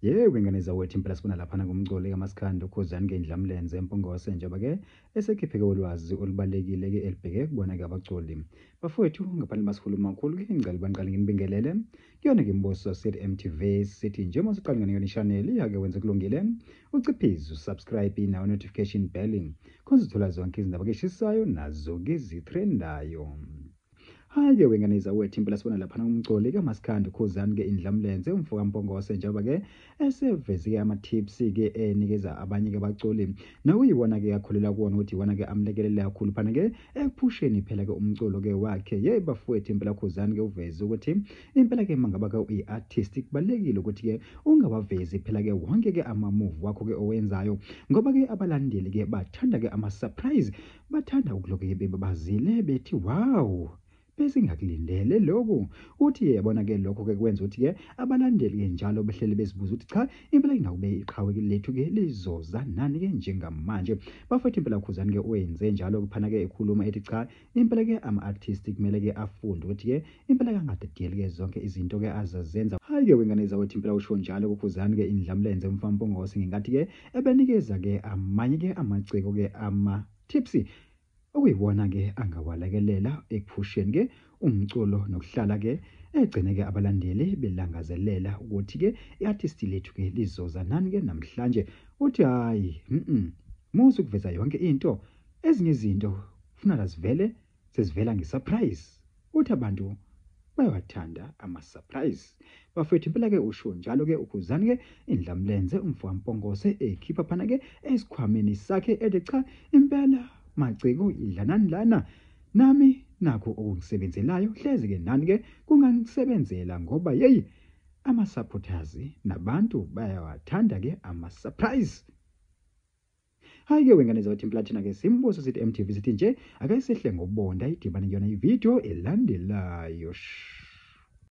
Yebo, ingane zawethu impela sibona laphana ngumculi kaMaskandi uKhuzani ke Ndlamlenze Mpungose njengoba-ke esekhiphe-ke ulwazi olubalulekile-ke elibheke kubona-ke abaculi. Bafowethu, ngaphandle masikhuluma kakhulu-ke ngicela baniqale nginibingelele kuyona-ke Mbuso sithi MTV sithi njengoba usuqale ngane yona i-channel iyake wenze kulungile uciphize usubscribe nawo notification bell khona uzothola zonke izindaba ke eshisayo nazo-ke ezithrendayo. Hhayi-ke wengane zawethu impela sibona laphana umculi kaMaskandi Khuzani-ke Indlamlenze umfo kaMpongose njengoba-ke eseveze-ke ama-tips-ke enikeza abanye-ke abaculi nokuyiwona-ke akholelwa kuwona ukuthi iwona-ke amlekelele kakhulu phana-ke ekuphusheni phela-ke umculo-ke wakhe. Yeyi bafowethu impela Khuzani-ke uveze ukuthi impela-ke mangaba-ke uyi-artist kubalulekile ukuthi-ke ungawavezi phela-ke wonke-ke ama-move wakho-ke owenzayo ngoba-ke abalandeli-ke bathanda-ke ama-surprise. Bathanda ukuloke bebabazile bethi wow besingakulindele lokhu. Uthi yabona ke lokho ke kwenza ukuthi ke abalandeli ke njalo behlele bezibuza ukuthi cha impela ingakube iqhawe lethu ke lizoza nani ke njengamanje. Bafethu impela Khuzani ke wenze njalo kuphana ke ekhuluma ethi cha impela ke ama artist kumele ke afunde ukuthi ke impela ke angadedeli ke zonke izinto ke azazenza. Hayi ke wengane zawethi impela usho njalo kuKhuzani ke indlamlenze umfampongose ngenkathi ke ebenikeza ke amanye ke amaciko ke ama tips okuyiwona ke angawalekelela ekuphusheni ke umculo nokuhlala ke egcine ke abalandeli belangazelela ukuthi ke i-artist lethu ke lizoza nani ke namhlanje. Uthi hayi musu ukuveza yonke into, ezinye izinto kufuna lazivele sezivela nge-surprise. Uthi abantu bayawathanda ama-surprise. Bafethu impela ke usho njalo ke uKhuzani ke Indlamlenze umfo kaMpongose ekhipha phana ke esikhwameni sakhe ethi cha impela maciko idlanani lana nami nakho okungisebenzelayo hleze ke nani ke kungangisebenzela ngoba yeyi ama-supporters nabantu bayawathanda ke ama-surprise. Hayi ke wengane zabathi Platina ke simbuso sithi MTV sithi nje akayisehle ngobonda idibane kuyona ivideo elandelayo.